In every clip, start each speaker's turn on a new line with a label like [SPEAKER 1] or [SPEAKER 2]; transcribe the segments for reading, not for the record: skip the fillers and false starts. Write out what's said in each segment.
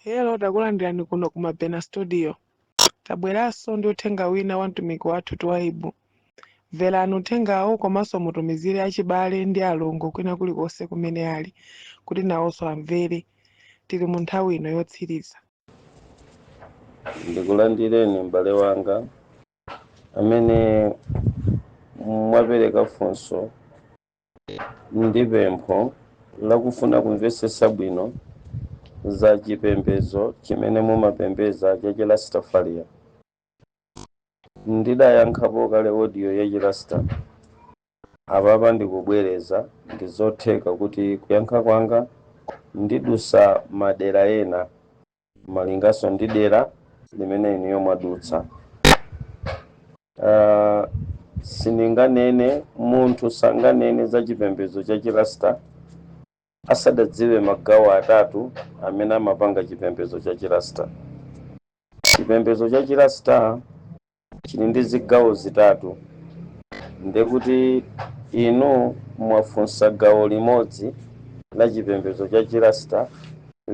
[SPEAKER 1] Hello, takulandirani kuno ku Mabena Studio. Tabweranso ndi uthenga wina wa mtumiki wathu Twaibu. Mverani uthengawo komanso mutumizire achibale ndi alongo kwina kulikonse kumene ali kuti nawonso amvere. Tili mu nthawi ino yotsiriza.
[SPEAKER 2] Ndikulandireni, m'bale wanga amene mwapereka funso ndi pempho lakufuna kumvetsetsa bwino za chipembedzo chimene mumapembedza cha Chirastafaria. Ndidayankhapo kale audio ya Chirasta. Apapa ndikubwereza. Ndi zotheka kuti kuyankha kwanga ndidusa madera ena malinganso ndi dera limene inuyo mwadutsa. Sindinganene, munthu sanganene za chipembedzo cha Chirasta asadadziwe magawo atatu amene amapanga chipembedzo cha Chirasta. Chipembedzo cha Chirasta chili ndi zigawo zitatu, ndekuti inu mwafunsa gawo limodzi la chipembedzo cha Chirasta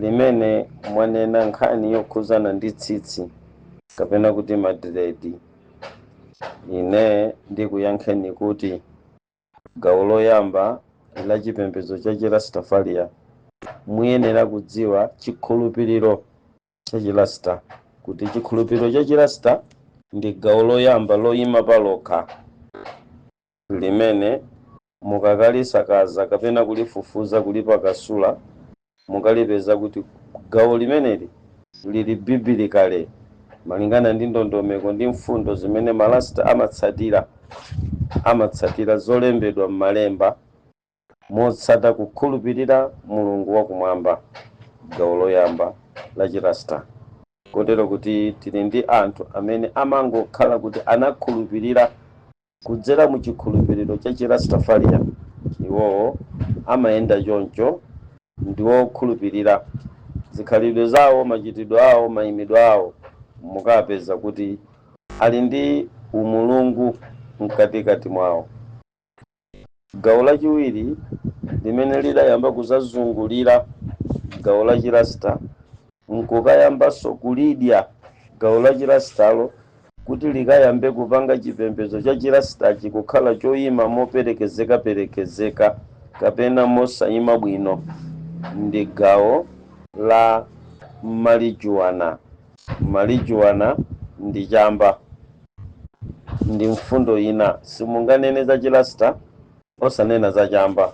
[SPEAKER 2] limene mwanena nkhani yokhuzana ndi tsitsi kapena kuti ma dread. Ine ndikuyankheni kuti gawo loyamba la chipembedzo cha Chirastafaria, muyenera kudziwa chikhulupiriro cha Chirasta, kuti chikhulupiriro cha Chirasta ndi gawo loyamba loyima palokha limene mukakalisakaza kapena kulifufuza, kulipakasula, mukalipeza kuti gawo limeneli lili biblically, malingana ndi ndondomeko ndi mfundo zimene Marasta amatsatira. Amatsatira zolembedwa m'malemba motsata kukhulupirira Mulungu wakumwamba, gawo loyamba la Chirasta. Kotero kuti tili ndi anthu amene amangokhala kuti anakhulupirira kudzera mu chikhulupiriro cha Chirastafaria. Iwowo amayenda choncho, ndiwokhulupirira. Zikhalidwe zawo, machitidwe awo, mayimidwe awo, mukapeza kuti ali ndi umulungu mkatikati mwawo. Gawo lachiwiri limene lidayamba kuzazungulira gawo la Chirasta nkukayambanso kulidya gawo la Chirastalo kuti likayambe kupanga chipembedzo cha Chirastachi kukhala choyima moperekezeka-perekezeka kapena mosayima bwino, ndi gawo la marijuana. Marijuana ndi chamba, ndi mfundo ina. Simunganene za Chirasta osanena za chamba.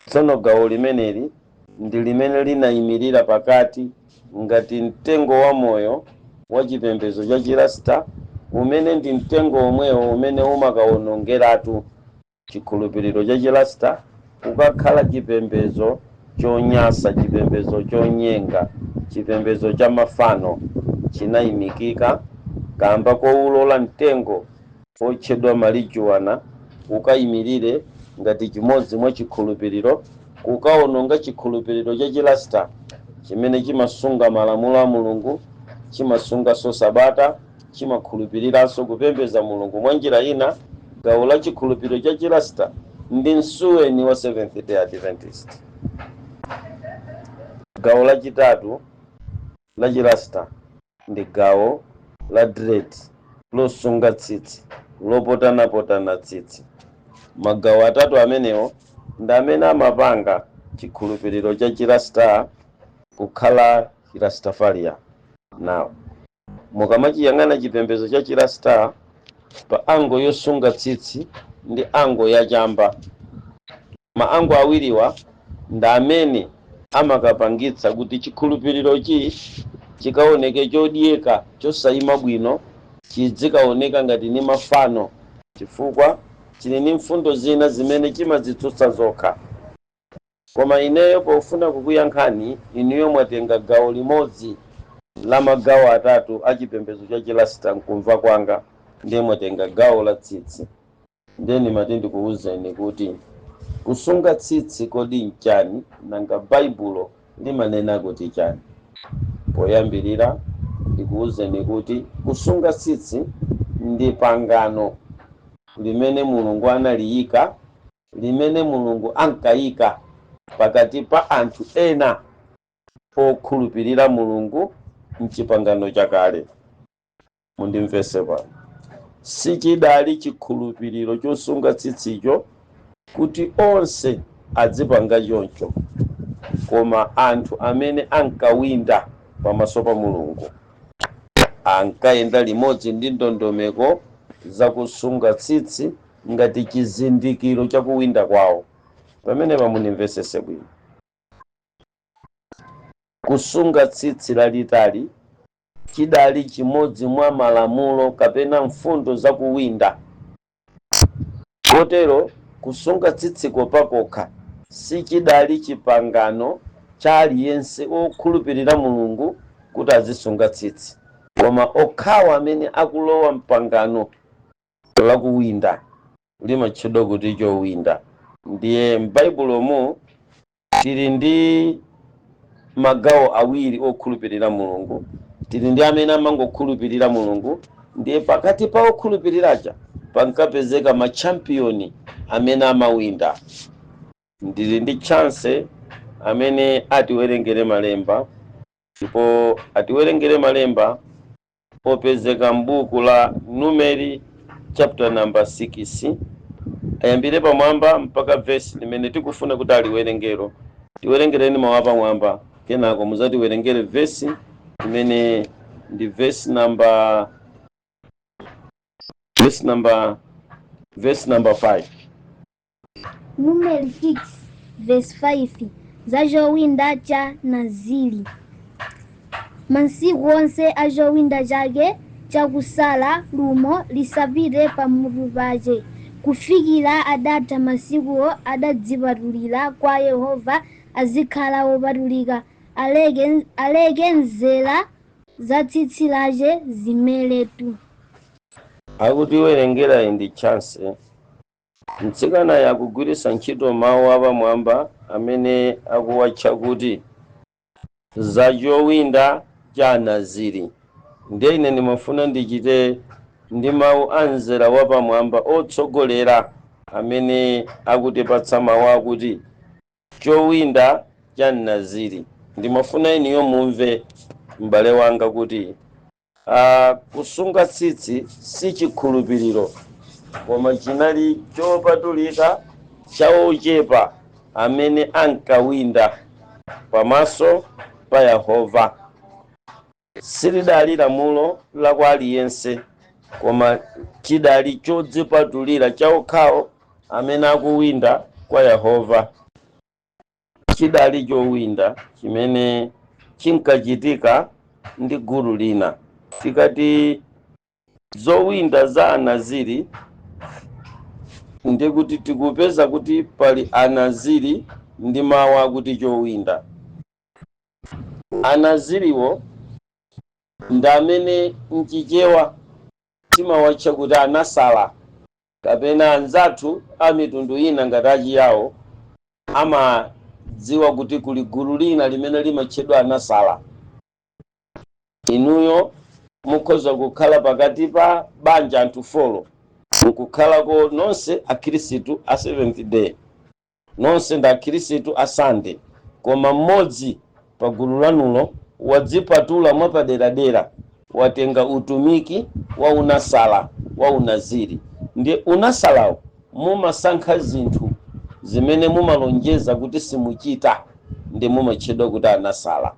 [SPEAKER 2] Tsono gawo limeneli ndi limene linayimirira pakati ngati mtengo wa moyo wa chipembedzo cha Chirasta, umene ndi mtengo omwewo umene umakawonongeratu chikhulupiriro cha Chirasta kukakhala chipembedzo chonyasa, chipembedzo chonyenga, chipembedzo cha mafano. Chinayimikika kamba kowulola mtengo otchedwa marijuana ukayimirire ngati chimodzi mwa chikhulupiriro, kukawononga chikhulupiriro cha Chirasta chimene chimasunga malamulo a Mulungu, chimasunganso sabata, chimakhulupiriranso kupembedza Mulungu mwa njira ina. Gawo la chikhulupiriro cha Chirasta ndi msuweni wa Seventh Day Adventist. Gawo lachitatu la Chirasta ndi gawo la dread, losunga tsitsi, lopotanapotana tsitsi. Magawo atatu amenewo ndi amene amapanga chikhulupiriro cha Chirasta kukhala Chirastafaria. Now, mukamachiyang'ana chipembedzo cha Chirasta pa angle yosunga tsitsi ndi angle yachamba, ma angle awiriwa ndi amene amakapangitsa kuti chikhulupirirochi chikaoneke chodyeka, chosayima bwino, chidzikaoneka ngati ni mafano, chifukwa chili ndi mfundo zina zimene chimadzitsutsa zokha. Koma ineyo pofuna kukuyankhani inuyo, mwatenga gawo limodzi la magawo atatu a chipembedzo cha Chirasta. Nkumva kwanga ndiye mwatenga gawo la tsitsi. Ndiye ndimati ndikuwuzeni kuti kusunga tsitsi kodi nchani? Nanga Baibulo limanena kuti chani? Poyambirira ndikuwuzeni kuti kusunga tsitsi ndi pangano limene Mulungu analiyika, limene Mulungu ankayika pakati pa anthu ena. Okhulupirira Mulungu mchipangano chakale, mundimvese pano, sichidali chikhulupiriro chosunga tsitsicho kuti onse adzipanga choncho, koma anthu amene ankawinda pamaso pa Mulungu ankayenda limodzi ndi ndondomeko zakusunga tsitsi ngati chizindikiro chakuwinda kwawo. Pamenepa mundimvesese bwino. Kusunga tsitsi lalitali chidali chimodzi mwa malamulo kapena mfundo zakuwinda. Kotero kusunga tsitsiko pakokha sichidali chipangano cha aliyense okhulupirira Mulungu kuti azisunga tsitsi, koma okhawa amene akulowa mpangano lakuwinda, limatchedwa kuti chowinda. Ndiye m'Baibulomu tili ndi magawo awiri okhulupirira Mulungu. Tili ndi amene amangokhulupirira Mulungu, ndiye pakati pa okhulupiriracha pankapezeka machampiyoni amene amawinda. Ndili ndi Chance amene atiwerengere malemba, ndipo atiwerengere malemba popezeka m'buku la Numeri chapter number 6. Ayambire pamwamba mpaka vesi limene tikufuna kuti aliwerengero. Tiwerengereni mawu apamwamba, kenako muzatiwerengere vesi imene ndi verse number 5.
[SPEAKER 3] Numeri 6 verse 5: za chowinda cha Naziri. Masiku onse a chowinda chake chakusala lumo lisapite pamutu pache, kufikira adatha masikuwo adadzipatulira kwa Yehova, azikhala wopatulika. Aleke nzera za tsitsi lache zimeretu.
[SPEAKER 2] Akutiwerengera ndi Chance. Mtsikana yakugwiritsa ntchito mawu apamwamba amene akuwatcha kuti za chowinda cha Naziri. Ndiye ine ndimafuna ndichite ndi mawu a mzera wapamwamba otsogolera amene akutipatsa mawu akuti chowinda cha Naziri. Ndimafuna iniyo mumve, m'bale wanga, kuti kusunga tsitsi si chikhulupiriro, koma chinali chopatulika cha ochepa amene ankawinda pamaso pa Yehova. Silidali lamulo la kwa aliyense, koma chidali chodzipatulira cha okhawo amene akuwinda kwa Yehova. Chidali chowinda chimene chinkachitika ndi gulu lina. Tikati zowinda za Anaziri, ndikuti tikupeza kuti pali Anaziri ndi mawu akuti chowinda. Anaziriwo ndi amene mchichewa timawatcha kuti anasala, kapena anzathu a mitundu ina ngati Achiyawo amadziwa kuti kuli gulu lina limene limatchedwa anasala. Inuyo mukhoza kukhala pakati pa banja anthu 4, mukukhalako nonse Akhirisitu a Seventh Day, nonse ndi Akhirisitu a Sunday, koma mmodzi pa gulu lanulo wadzipatula mwapaderadera, watenga utumiki wa unasala, wa unaziri. Ndiye unasalawo mumasankha zinthu zimene mumalonjeza kuti simuchita, ndi mumatchedwa kuti anasala.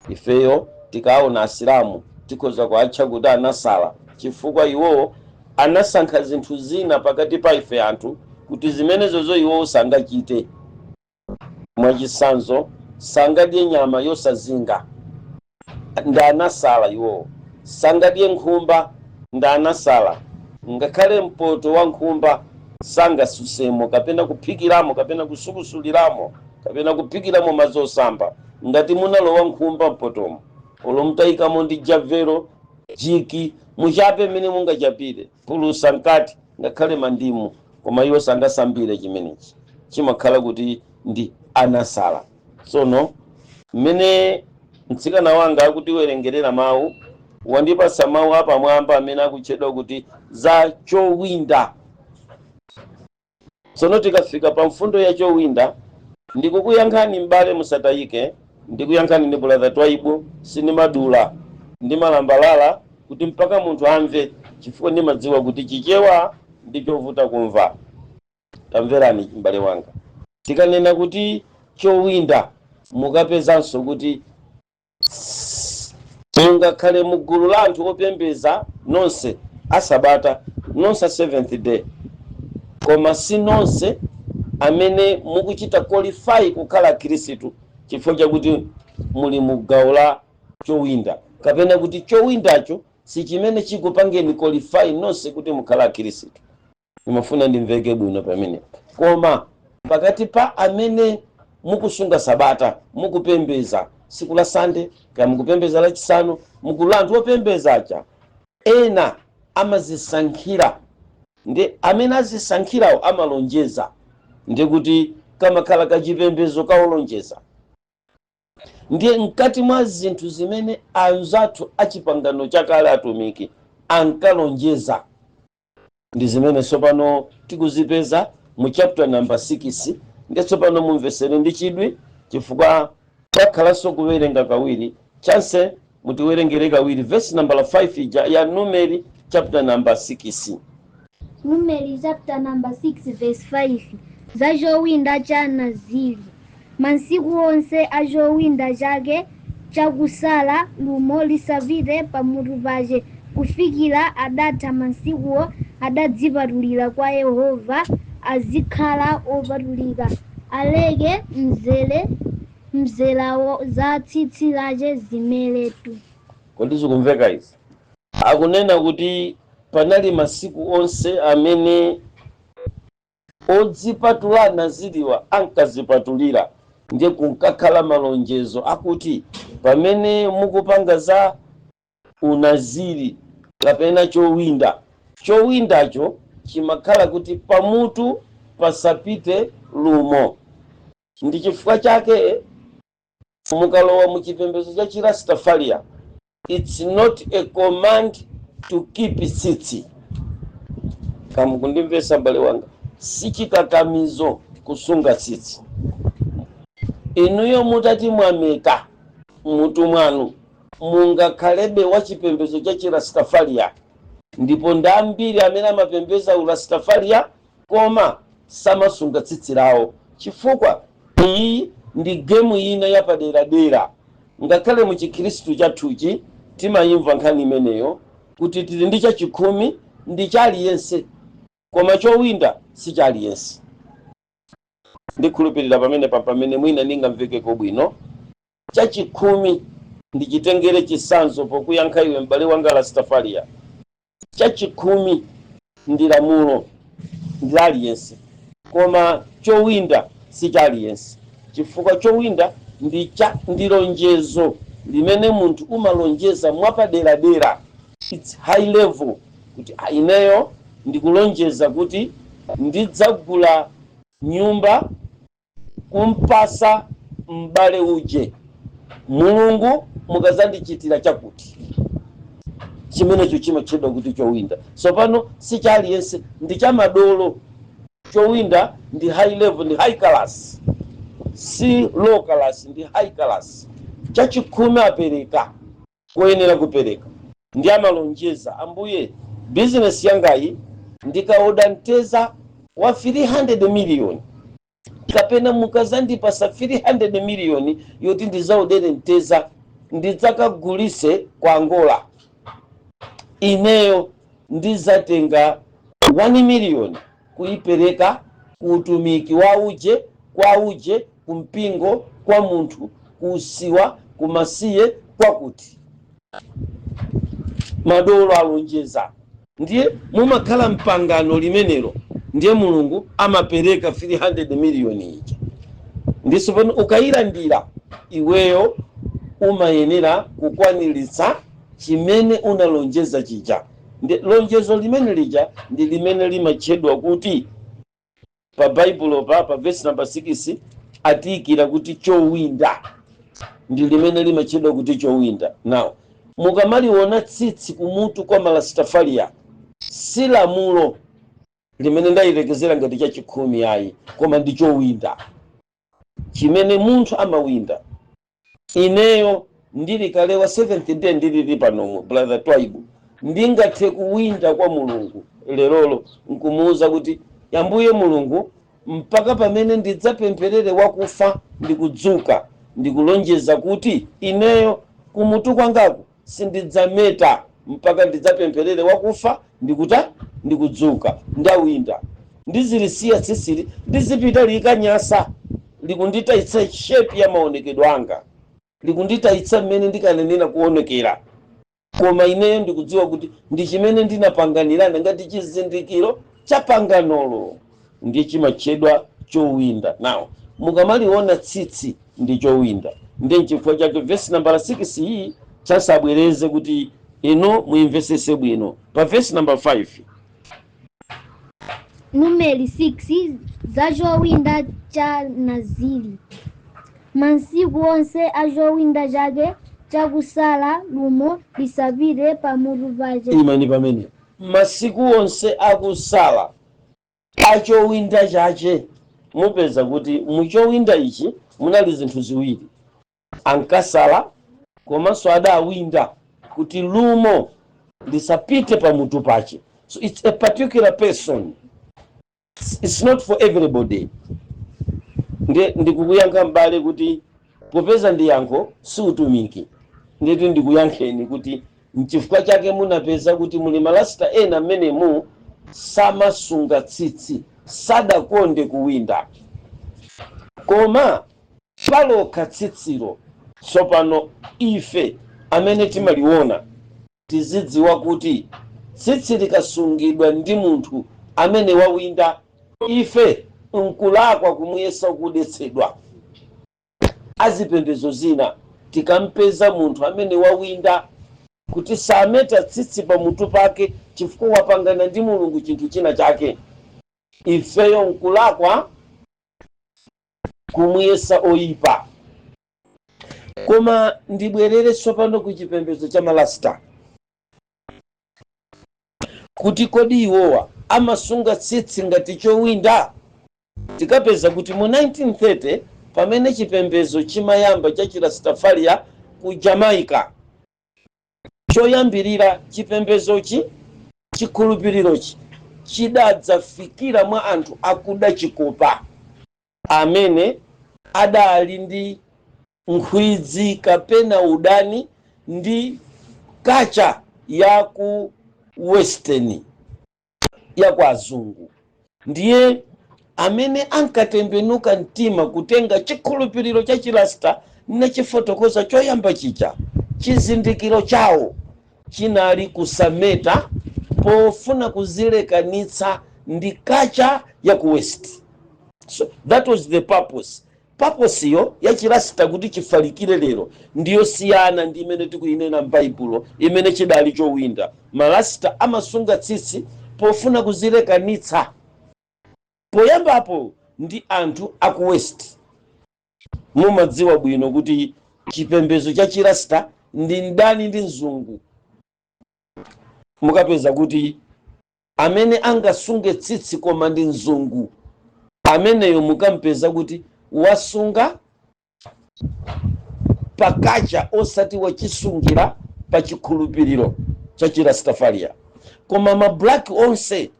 [SPEAKER 2] Ifeyo tikaona Asilamu tikhoza kuatcha kuti anasala, chifukwa iwowo anasankha zinthu zina pakati pa ife anthu kuti zimenezozo iwowo sangachite. Mwachitsanzo, sangadye nyama yosazinga, ndi anasala iwowo. Sangadye nkhumba, ndi anasala. Ngakhale mpoto wa nkhumba sangasusemo kapena kuphikiramo kapena kusukusuliramo kapena kuphikiramo madzi osamba. Ngati munalowa nkhumba mpotomo, olo mutayikamo ndi javero, jiki, muchape mmene mungachapire, phulusa mkati, ngakhale mandimu, koma iwo sangasambire. Chimenechi chimakhala kuti ndi anasala. Tsono mmene mtsikana wanga akutiwerengerera mawu, wandipatsa mawu apamwamba amene akutchedwa kuti za chowinda. Tsono tikafika pa mfundo ya chowinda, ndikukuyankhani m'bale, musatayike. Ndikuyankhani ndi Brother Twaibu, sindimadula, ndimalambalala kuti mpaka munthu amve, chifukwa ndimadziwa kuti Chichewa ndi chovuta kumva. Tamverani, m'bale wanga, tikanena kuti chowinda, mukapezanso kuti mungakhale mugulu la anthu opembeza nonse asabata, nonse a Seventh Day, koma si nonse amene mukuchita qualify kukhala Khristu, chifukwa chakuti muli mu gawo la chowinda, kapena kuti chowindacho si chimene chikupangeni qualify nonse kuti mukhala Akhristu. Ndimafuna ndimveke bwino pamene. Koma pakati pa amene mukusunga sabata, mukupembeza siku la Sande kaya mukupembeza Lachisanu, mugulu la anthu opembezacha ena amazisankhira, ndi amene azisankhirawo amalonjeza, ndi kuti kamakhala kachipembezo kaolonjeza. Ndiye mkati mwa zinthu zimene anzathu achipangano chakale, atumiki, ankalonjeza ndi zimene tsopano tikuzipeza mu chapter number 6. Ndiye tsopano mumvesere ndi chidwi, chifukwa pakhalanso kuwerenga kawiri. Chance mutiwerengere kawiri verse number 5 ija ya Numeri chapter number 6.
[SPEAKER 3] Numeri chapter number 6 verse 5, za chowinda cha Naziri. Masiku onse a chowinda chake chakusala, lumo lisapite pamutu pache kufikira adatha masikuwo adadzipatulira kwa Yehova. Azikhala opatulika, aleke mzere mzerawo za tsitsi lache zimeretu.
[SPEAKER 2] Kodi zikumveka izi? Akunena kuti panali masiku onse amene odzipatula Naziriwa ankazipatulira, ndiye kunkakhala malonjezo akuti pamene mukupanga za unaziri kapena chowinda, chowindacho chimakhala kuti pamutu pasapite lumo. Ndi chifukwa chake mukalowa mu chipembedzo cha Chirastafaria, it's not a command to keep tsitsi. Kamukundimvesa, m'bale wanga? Si chikakamizo kusunga tsitsi. Inuyo mutati mwameta mutu mwanu, mungakhalebe wa chipembedzo cha Chirastafaria. Ndipo ndi ambiri amene amapembeza Urastafaria koma samasunga tsitsi lawo, chifukwa iyi ndi game ina yapaderadera. Ngakhale mu Chikhristu chathuchi timayimva nkhani imeneyo kuti tili ndi chachikhumi, ndi cha aliyense, koma chowinda si cha aliyense. Ndikhulupirira pamene pamene mwina ndingamvekeko bwino. Chachikhumi, ndichitengere chisanzo pokuyankha iwe, m'bale wanga Rastafaria, chachikhumi ndi lamulo, ndi la aliyense, koma chowinda si cha aliyense, chifukwa chowinda ndi lonjezo limene munthu umalonjeza mwapaderadera. It's high level, kuti "Ah, ineyo ndikulonjeza kuti ndidzagula nyumba kumpasa m'bale uje, Mulungu mukazandichitira chakuti." Chimenecho chimatchedwa kuti chowinda. Tsopano si cha aliyense, ndi cha madolo. Chowinda ndi high level, ndi high class, si low class, ndi high class. Chachikhumi apereka koyenera kupereka, ndi amalonjeza, "Ambuye, bizinesi yangayi ndikaoda mteza wa 300 miliyoni, kapena mukazandipasa 300 miliyoni yoti ndizaodere mteza ndidzakagulise kwa Angola, ineyo ndizatenga 1 miliyoni kuyipereka ku utumiki wa uje, kwa uje, kumpingo, kwa munthu, kuusiwa, kumasiye, kwakuti." Madolo alonjeza, ndiye mumakhala mpangano limenelo, ndiye Mulungu amapereka 300 miliyoni ija. Ndiso pano ukayilandira, iweyo umayenera kukwaniritsa chimene unalonjeza chija. Ndi lonjezo limene lija ndi limene limatchedwa kuti pa Baibulo pa verse number 6 atiyikira kuti chowinda, ndi limene limatchedwa kuti chowinda. Now mukamaliona tsitsi kumutu kwa Malastafaria, si lamulo limene ndayilekezera ngati chachikhumi ayi, koma ndi chowinda chimene munthu amawinda. Ineyo ndili kale wa Seventh Day, ndilili panomo, Brother Twaibu, ndingathe kuwinda kwa Mulungu lerolo nkumuwuza kuti, "Ambuye Mulungu, mpaka pamene ndidzapempherere wakufa ndikudzuka, ndikulonjeza kuti ineyo kumutu kwangaku sindidzameta mpaka ndidzapempherere wakufa ndikuta ndikudzuka." Ndawinda, ndizilisiya tsitsili, ndizipita likanyasa, likunditayitsa shape ya maonekedwe anga, likunditayitsa mmene ndikanenera kuonekera, koma ineyo ndikudziwa kuti ndi chimene ndinapanganirana ngati chizindikiro cha panganolo, ndiye chimatchedwa chowinda. Nawo mukamaliona tsitsi ndi chowinda. Ndiye nchifukwa chake vesi nambala 6 iyi chasabwereze kuti inu muimvesese bwino. Pa vesi namba 5.
[SPEAKER 3] Numeri 6, za chowinda cha Naziri. Masiku onse a chowinda chake chakusala lumo lisapite pamutu pache.
[SPEAKER 2] Imani pamene. Masiku onse akusala achowinda chache. Mupeza kuti muchowinda ichi munali zinthu ziwiri: ankasala komanso adawinda kuti lumo lisapite pamutu pache. So it's a particular person, it's not for everybody. Ndiye ndikukuyankha, m'bale, kuti popeza ndi yankho, si utumiki, nditi ndikuyankheni kuti nchifukwa chake munapeza kuti muli malasita ena mmenemu samasunga tsitsi, sadakonde kuwinda, koma palokha tsitsilo. Tsopano ife amene timaliona tizidziwa kuti tsitsi likasungidwa ndi munthu amene wawinda, ife nkulakwa kumuyesa kudetsedwa. Azipembedzo zina, tikampeza munthu amene wawinda kuti sameta tsitsi pamutu pake chifukwa wapangana ndi Mulungu chinthu china chake, ifeyo nkulakwa kumuyesa oyipa. Koma ndibwerere tsopano ku chipembedzo cha malasita, kuti kodi iwowa amasunga tsitsi ngati chowinda? Tikapeza kuti mu 1930, pamene chipembedzo chimayamba cha Chirastafaria ku Jamaica, choyambirira chipembedzochi, chikhulupirirochi chidadzafikira mwa anthu akuda chikopa amene adali ndi nkhwidzi kapena udani ndi culture ya ku Western, ya kwa azungu. Ndiye amene ankatembenuka mtima kutenga chikhulupiriro cha Chirasta nachifotokoza choyamba chija, chizindikiro chawo chinali kusameta pofuna kuzilekanitsa ndi culture ya ku West. So that was the purpose. Purpose iyo ya Chirasta kuti chifalikire lero ndiyosiyana ndi imene tikuyinena m'Baibulo imene chidali chowinda. Malasita amasunga tsitsi pofuna kuzilekanitsa poyambapo ndi anthu aku West. Mumadziwa bwino kuti chipembedzo cha Chirasta ndi mdani ndi mzungu. Mukapeza kuti amene angasunge tsitsi koma ndi mzungu ameneyo, mukampeza kuti wasunga pa culture, osati wachisungira pa chikhulupiriro cha Chirastafaria. Koma ma black onse,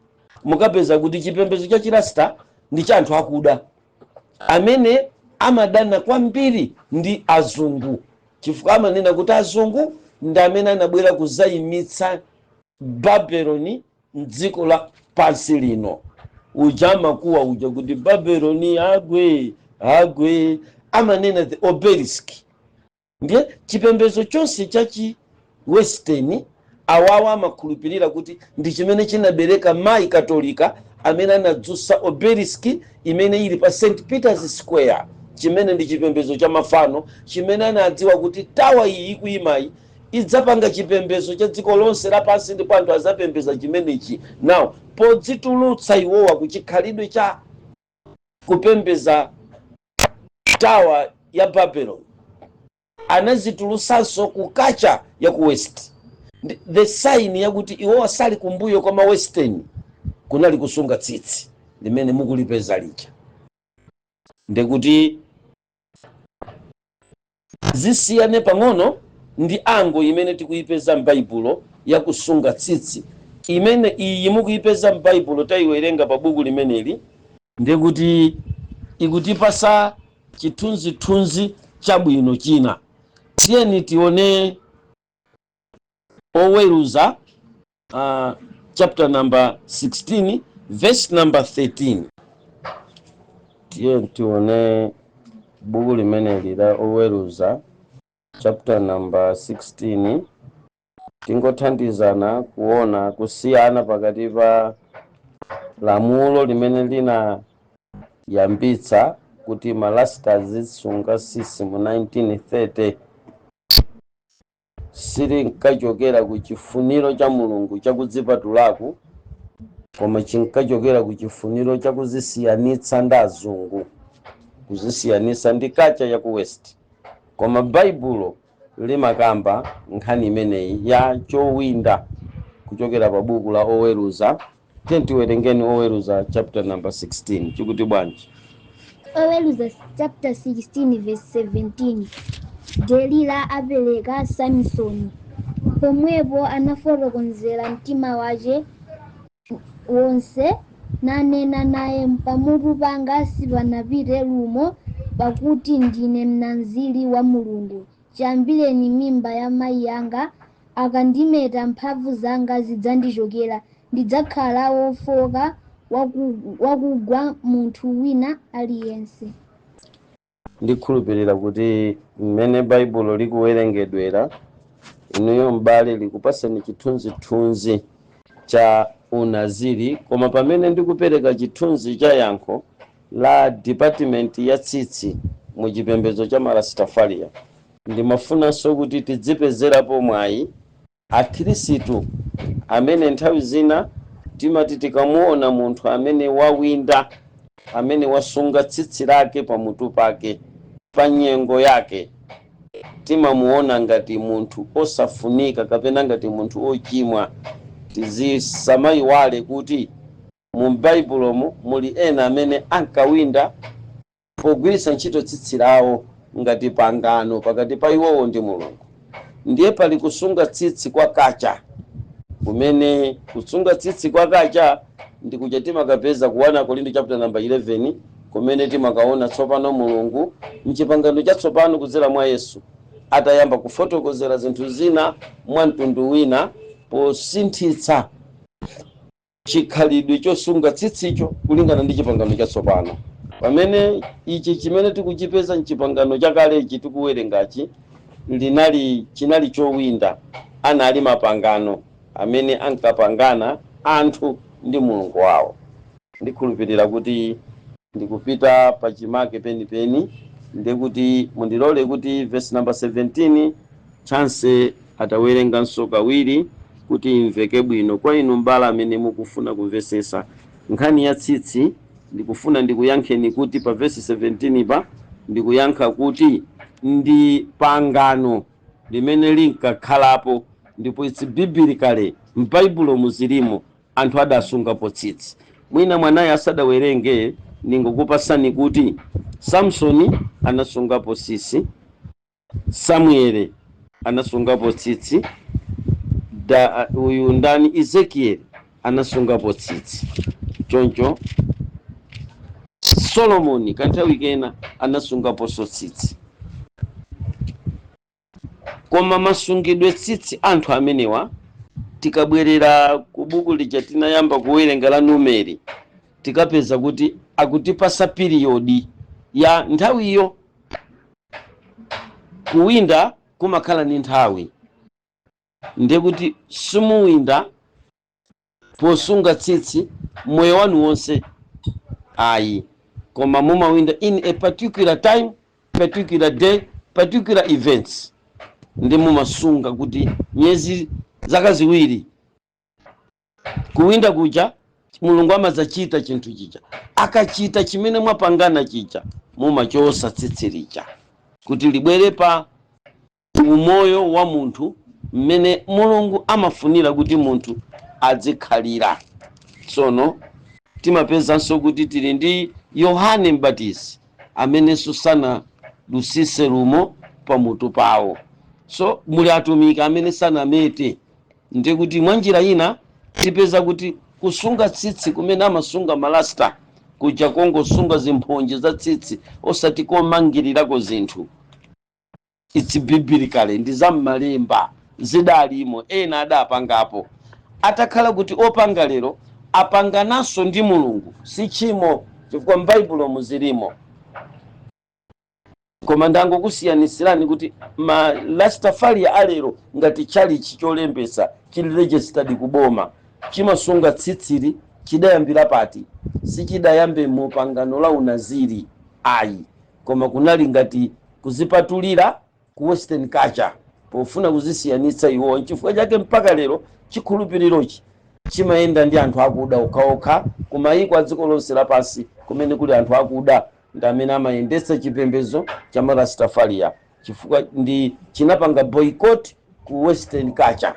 [SPEAKER 2] mukapeza kuti chipembedzo cha Chirasta ndi cha anthu akuda amene amadana kwambiri ndi azungu, chifukwa amanena kuti azungu ndi amene anabwera kuzayimitsa Babeloni mdziko la pansi lino. Uja amakuwa uja kuti, "Babeloni agwe, agwe," amanena the obelisk. Ndiye chipembedzo chonse chachi Western, awawa amakhulupirira kuti ndi chimene chinabereka mayi Katolika amene anadzutsa obelisk imene ili pa St Peter's Square, chimene ndi chipembedzo cha mafano, chimene anadziwa kuti tower iyi ikuyimayi idzapanga chipembedzo cha dziko lonse lapansi ndipo anthu azapembedza chimenechi. Now podzitulutsa iwowa ku chikhalidwe cha kupembedza tower ya Babylon, anazitulutsanso ku culture ya ku West. The sign yakuti iwowa sali kumbuyo kwa ma Western kunali kusunga tsitsi limene mukulipeza lija. Ndekuti Zisiyane pang'ono ndi ango imene tikuyipeza m'Baibulo yakusunga tsitsi. Imene iyi mukuyipeza m'Baibulo, tayiwerenga pa buku limeneli, ndikuti ikutipasa chithunzithunzi chabwino china. Tiyeni tione Oweruza, chapter number 16, verse number 13. Tiyeni tione buku limeneli la Oweruza, chapter number 16. Tingothandizana kuona kusiyana pakati pa lamulo limene linayambitsa kuti Marasta azisunga tsitsi mu 1930 silinkachokera ku chifuniro cha Mulungu chakudzipatulaku, koma chinkachokera ku chifuniro chakuzisiyanitsa ndi azungu, kuzisiyanitsa ndi culture ya ku West. Koma Baibulo limakamba nkhani imeneyi ya chowinda kuchokera pa buku la Oweruza. Tiwerengeni Oweruza chapter number 16. Chikuti bwanji?
[SPEAKER 3] Oweruza chapter 16 verse 17. Delila apereka Samsoni. Pomwepo anafotokozera mtima wace wonse, nanena naye: "Pamutu panga sipanapite lumo, pakuti ndine Mnaziri wa Mulungu chiyambireni mimba ya mayi anga. Akandimeta, mphamvu zanga zidzandichokera, ndidzakhala wofoka wakugwa munthu wina aliyense."
[SPEAKER 2] Ndikhulupirira kuti mmene Baibulo likuwerengedwera, inuyo m'bale, likupaseni chithunzithunzi cha unaziri. Koma pamene ndikupereka chithunzi cha yankho la department ya tsitsi mu chipembedzo cha Marastafaria, ndimafunanso kuti tidzipezerapo mwayi akhirisitu amene nthawi zina timati tikamuona munthu amene wawinda, amene wasunga tsitsi lake pamutu pake pa nyengo yake, timamuona ngati munthu osafunika kapena ngati munthu ochimwa. Tizisamayiwale kuti mu Baibulomu muli ena amene ankawinda pogwiritsa ntchito tsitsi lawo ngati pangano pakati pa iwowo ndi Mulungu. Ndiye pali kusunga tsitsi kwa culture, kumene kusunga tsitsi kwa culture ndikuja timakapeza ku 1 Korinto chapter number 11, kumene timakaona tsopano Mulungu mchipangano chatsopano kudzera mwa Yesu atayamba kufotokozera zinthu zina mwa mtundu wina, posinthitsa chikhalidwe chosunga tsitsicho kulingana ndi chipangano chatsopano, pamene ichi chimene tikuchipeza mchipangano chakalechi tikuwerengachi linali chinali chowinda, anali mapangano amene ankapangana anthu ndi Mulungu wawo. Ndikhulupirira kuti ndikupita pachimake penipeni. Ndikuti mundilole kuti verse number 17 chance atawerenganso kawiri kuti imveke bwino kwa inu mbala amene mukufuna kumvesesa nkhani ya tsitsi. Ndikufuna ndikuyankheni kuti pa verse 17 pa ndikuyankha kuti ndi pangano limene linkakhalapo, ndipo it's biblically, m'Baibulo muzilimo anthu adasungapo tsitsi. Mwina mwanayi asadawerenge, ndingokupasani kuti Samsoni anasungapo tsitsi, Samuele anasungapo tsitsi, da uyu ndani, Ezekiel anasungapo tsitsi, choncho Solomoni kanthawi kena anasungaponso tsitsi. Koma masungidwe tsitsi anthu amenewa, tikabwerera ku buku lija tinayamba kuwerenga la Numeri, tikapeza kuti akutipasa period ya nthawiyo. Kuwinda kumakhala ndi nthawi, ndiye kuti simuwinda posunga tsitsi moyo wanu wonse ayi, koma mumawinda in a particular time, particular day, particular events, ndi mumasunga kuti miyezi, zaka 2. Kuwinda kuja Mulungu amadzachita chinthu chija. Akachita chimene mwapangana chija, mumachosa tsitsi lija kuti libwere pa umoyo wa munthu mmene Mulungu amafunira kuti munthu adzikhalira. Tsono timapezanso kuti tili ndi Yohane Mbatizi amenenso sanadusise lumo. pamutu pawo. So muli atumiki amene sanamete, ndiye kuti mwa njira ina tipeza kuti kusunga tsitsi kumene amasunga marasta kuja, kongosunga zimphonje za tsitsi osati komangirirako zinthu, it's biblically, ndi za m'malemba, zidalimo, ena adapangapo. Atakhala kuti opanga lero apangananso ndi Mulungu, si tchimo, chifukwa m'Baibulo muzilimo. Koma ndangokusiyanisirani kuti ma Rastafaria alero, ngati chalichi cholembesa chili registered kuboma, chimasunga tsitsili, chidayambira pati? Sichidayambe mu pangano la unaziri ayi, koma kunali ngati kuzipatulira ku western culture pofuna kuzisiyanitsa iwo. Nchifukwa chake mpaka lero chikhulupirirochi chimayenda ndi anthu akuda okhaokha kumayiko a dziko lonse lapansi. Kumene kuli anthu akuda ndi amene amayendetsa chipembedzo cha Marastafaria, chifukwa ndi chinapanga boycott ku western culture.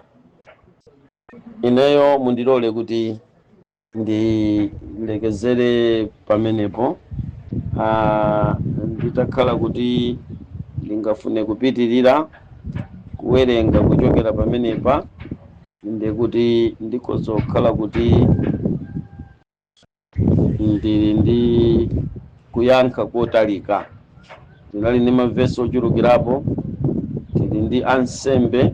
[SPEAKER 2] Ineyo mundilole kuti ndilekezere pamenepo. Nditakhala kuti ndingafune kupitirira kuwerenga kuchokera pamenepa, ndikuti ndikozokhala kuti ndili ndi kuyankha kotalika. Ndinali ndi mavesi ochulukirapo. Tili ndi ansembe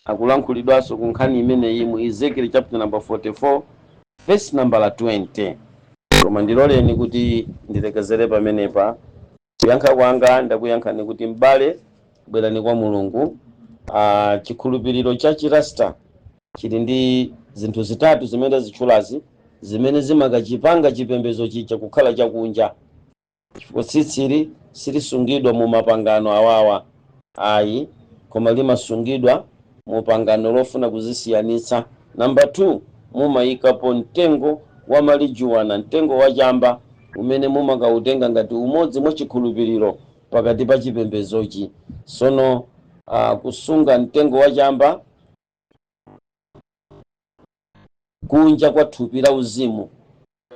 [SPEAKER 2] akulankhulidwanso ku nkhani imeneyi mu Ezekiel chapter number 44 verse number 20, koma ndiloleni kuti ndilekezere pamenepa. Kuyankha kwanga ndakuyankhani kuti, m'bale, bwerani kwa Mulungu. Chikhulupiriro cha Chirasta chili ndi zinthu zitatu zimene zitchulazi, zimene zimakachipanga chipembedzo chija kukhala chakunja, chifukwa tsitsili silisungidwa mu mapangano awawa ayi, koma limasungidwa mu pangano lofuna kuzisiyanitsa. Namba 2, mumayikapo mtengo wa marijuana, mtengo wa chamba, umene mumakautenga ngati umodzi mwa chikhulupiriro pakati pa chipembezochi. Sono kusunga mtengo wa chamba kunja kwa thupi la uzimu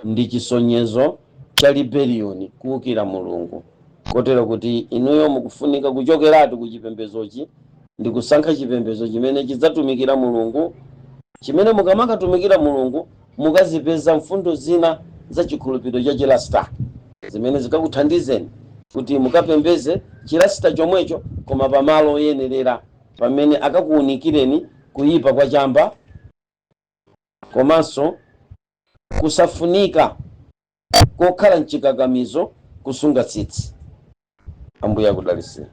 [SPEAKER 2] ndi chisonyezo cha rebellion, kuwukira Mulungu, kotero kuti inuyo mukufunika kuchokeratu ku chipembezochi ndi kusankha chipembezo chimene chidzatumikira Mulungu, chimene mukamakatumikira Mulungu mukazipeza mfundo zina za chikhulupiriro cha Chirasta zimene zikakuthandizeni kuti mukapembeze Chirasta chomwecho, koma pamalo oyenerera, pamene akakuwunikireni kuyipa kwa chamba komanso kusafunika kokhala mchikakamizo kusunga tsitsi. Ambuye akudalitseni.